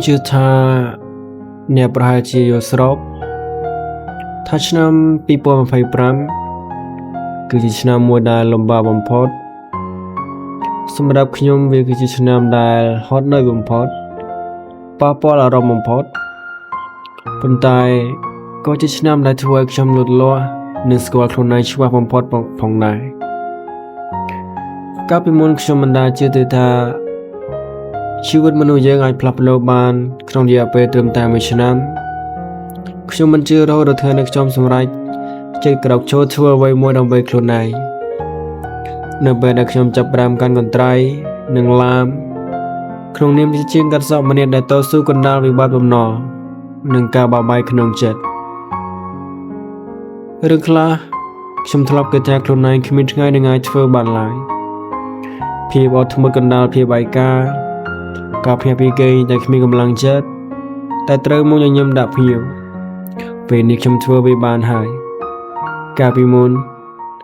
ជឿថាអ្នកប្រហែលជាយល់ស្របថាឆ្នាំ2025គឺជាឆ្នាំមួយដែលលំបាកបំផុតសម្រាប់ខ្ញុំវាគឺជាឆ្នាំដែលហត់នឿយបំផុតប៉ះពាល់អារម្មណ៍បំផុតប៉ុន្តែក៏ជាឆ្នាំដែលធ្វើឲ្យខ្ញុំលូតលាស់និងស្គាល់ខ្លួនឯងច្បាស់បំផុតផងដែរកាលពីមុនខ្ញុំមិនដែលជឿទេថាជីវិតមនុស្សយើងអាចផ្លាស់ប្ដូរបានក្នុងរយៈពេលត្រឹមតែមួយឆ្នាំខ្ញុំមិនជឿរហូតដល់ថ្ងៃដែលខ្ញុំសម្រេចចិត្តក្រោកឈរធ្វើអ្វីមួយដើម្បីខ្លួនឯងនៅពេលដែលខ្ញុំចាប់ផ្ដើមកាន់កន្ត្រៃនិងឡាមក្នុងនាមជាជាងកាត់សក់ម្នាក់ដែលតស៊ូកណ្ដាលវិបត្តិបំណុលនិងការបបែកក្នុងចិត្តរឿងខ្លះខ្ញុំធ្លាប់គិតថាខ្លួនឯងគ្មានថ្ងៃនឹងអាចធ្វើបានឡើយភាពអត់ធ្មត់កណ្ដាលភាពឯកាការភ្ញាក់ពីគេងតែគ្មានកម្លាំងចិត្តតែត្រូវមកញញឹមដាក់ភ្ញៀវពេលនេះខ្ញុំធ្វើវាបានហើយកាលពីមុន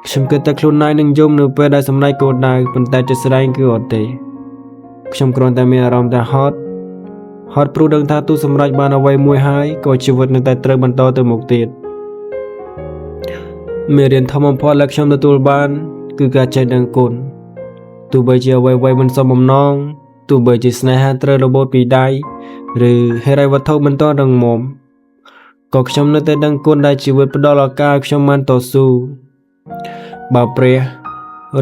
ខ្ញុំគិតតែខ្លួនឯងនឹងយំនៅពេលដែលសម្រេចគោលដៅប៉ុន្តែជាក់ស្ដែងគឺអត់ទេខ្ញុំគ្រាន់តែមានអារម្មណ៍ថាហត់ហត់ព្រោះដឹងថាទោះសម្រេចបានអ្វីមួយហើយក៏ជីវិតនៅតែត្រូវបន្តទៅមុខទៀតមេរៀនធំបំផុតដែលខ្ញុំទទួលបានគឺការចេះដឹងគុណទោះបីជាអ្វីៗមិនសមបំណងទោះបីជាស្នេហាត្រូវរបូតពីដៃឬហិរញ្ញវត្ថុមិនទាន់រឹងមាំក៏ខ្ញុំនៅតែដឹងគុណដែលជីវិតផ្ដល់ឱកាសឲ្យខ្ញុំបានតស៊ូបើព្រះ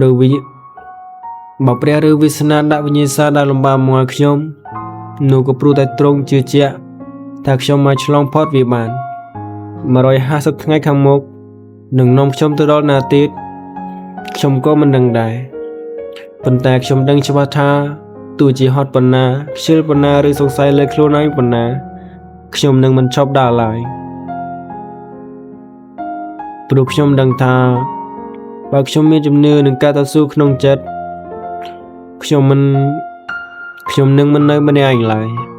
ឬវិបើព្រះឬវាសនាដាក់វិញ្ញាសាដែលលំបាកមកឲ្យខ្ញុំនោះក៏ព្រោះតែទ្រង់ជឿជាក់ថាខ្ញុំអាចឆ្លងផុតវាបាន150ថ្ងៃខាងមុខនឹងនាំខ្ញុំទៅដល់ណាទៀតខ្ញុំក៏មិនដឹងដែរប៉ុន្តែខ្ញុំដឹងច្បាស់ថាទោះជាហត់ប៉ុណ្ណាខ្ជិលប៉ុណ្ណាឬសង្ស័យលើខ្លួនឯងប៉ុណ្ណាខ្ញុំនឹងមិនឈប់ដើរឡើយព្រោះខ្ញុំដឹងថាបើខ្ញុំមានជំនឿនឹងការតស៊ូក្នុងចិត្តខ្ញុំមិនខ្ញុំនឹងមិននៅម្នាក់ឯងឡើយ។